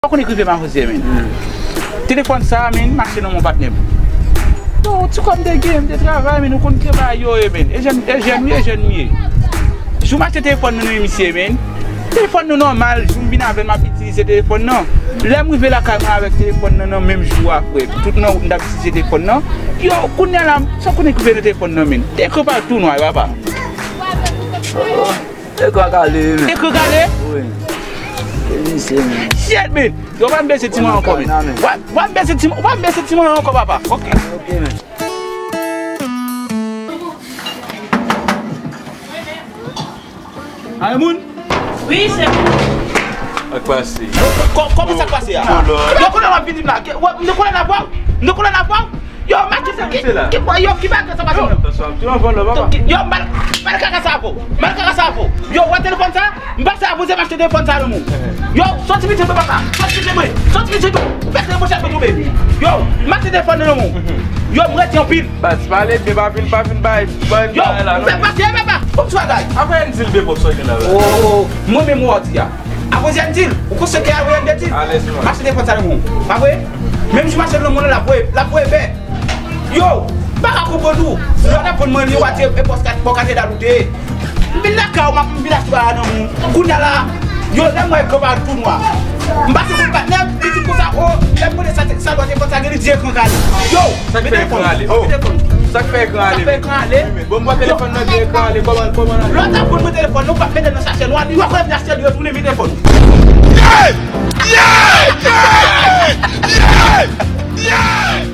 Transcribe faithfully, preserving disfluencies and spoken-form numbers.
Ou konnen k rive m a Jozye, men. Telefòn sa a, men, m achte nan men yon patnè m. Bon, ti kòb m te gen, m te travay, men, ou konn ki bagay yo ye, men. E jèn, e jèn, wi, e jèn m ye. Jou m achte telefòn nan, nan men misye, men. Telefòn nan nòmal, jou m vin avè l, m ap itilize telefòn nan. Lè m rive lakay mwen avèk telefòn nan, nan menm jou a, frè, tout nan wout m t ap itilize telefòn nan. Yo, kounye a la, sa w konnen k rive nan telefòn nan, men. Ekran pa tou nwa, papa. Ekran kale, men. Ekran kale? Wi. E misye, men. Shit, men. Yo, pa m bese ti mwen ankò, men. Nan, men. W ap, w ap bese ti, w ap bese ti mwen ankò, papa. Ok. Ok, men. Ay, moun. Wi, se mwen. Ak pase. Kò-, kòman sa k pase a? Yo, konnen w ap vini la. Ke-, w ap, m te konnen n ap wè w. M te konnen n ap wè w. Yo, mache sa, ki, ki, yo, ki bagay sa pase menm? Yo, mal, mal kaka sa pou. Mal kaka sa pou. Yo, wè telefòn sa? M pase a poze m achte telefòn sa nan men w. Yo, soti piti mwen papa. Soti piti mwen. Soti piti mwen. Ou pete mwen chèf mwen tonbe. Yo, m achte telefòn nan men w. Yo, m rete anpil. Baz, pale byen, pa vin, pa vin bay, bay. Yo, bagay la, m fè non. Pase, papa. Kòm sou bagay. Apre n di l byen pwòp sa w gen la. Oh, mwen menm w a di a. Apre Zen di l, ou konsekè apre Zen de di l. Alèz, man. M achte telefòn sa nan men w. Pa vre? Menm jou m achte l nan men w la, l ap voye, l ap voye bè. Yo, m pa ka konprann ou. Lè w t ap konn mwen, li w a di e pòs kat, pòs katedral ou te ye. M vin lakay ou, m ap, m vin achte bagay nan men w. Kounye a la, yo, lè m wè gran bagay tou nwa. M pase pou patnè m, li di konsa, o, lè m mande sa, sa dwa telefòn sa gen, li di ekran kale. Yo, sa k fè ekran ale? Oh. Sa k fè ekran ale? Sa k fè ekran ale? Bon, m pran telefòn nan, di ekran ale, kòman, kòman ale? Lè w t ap konn mwen telefòn, nou p ap mete l nan sachè nwa, li w ap revin achte l, li retounen vin telefòn. Yeah! Yeah! Yeah! Yeah! Yeah!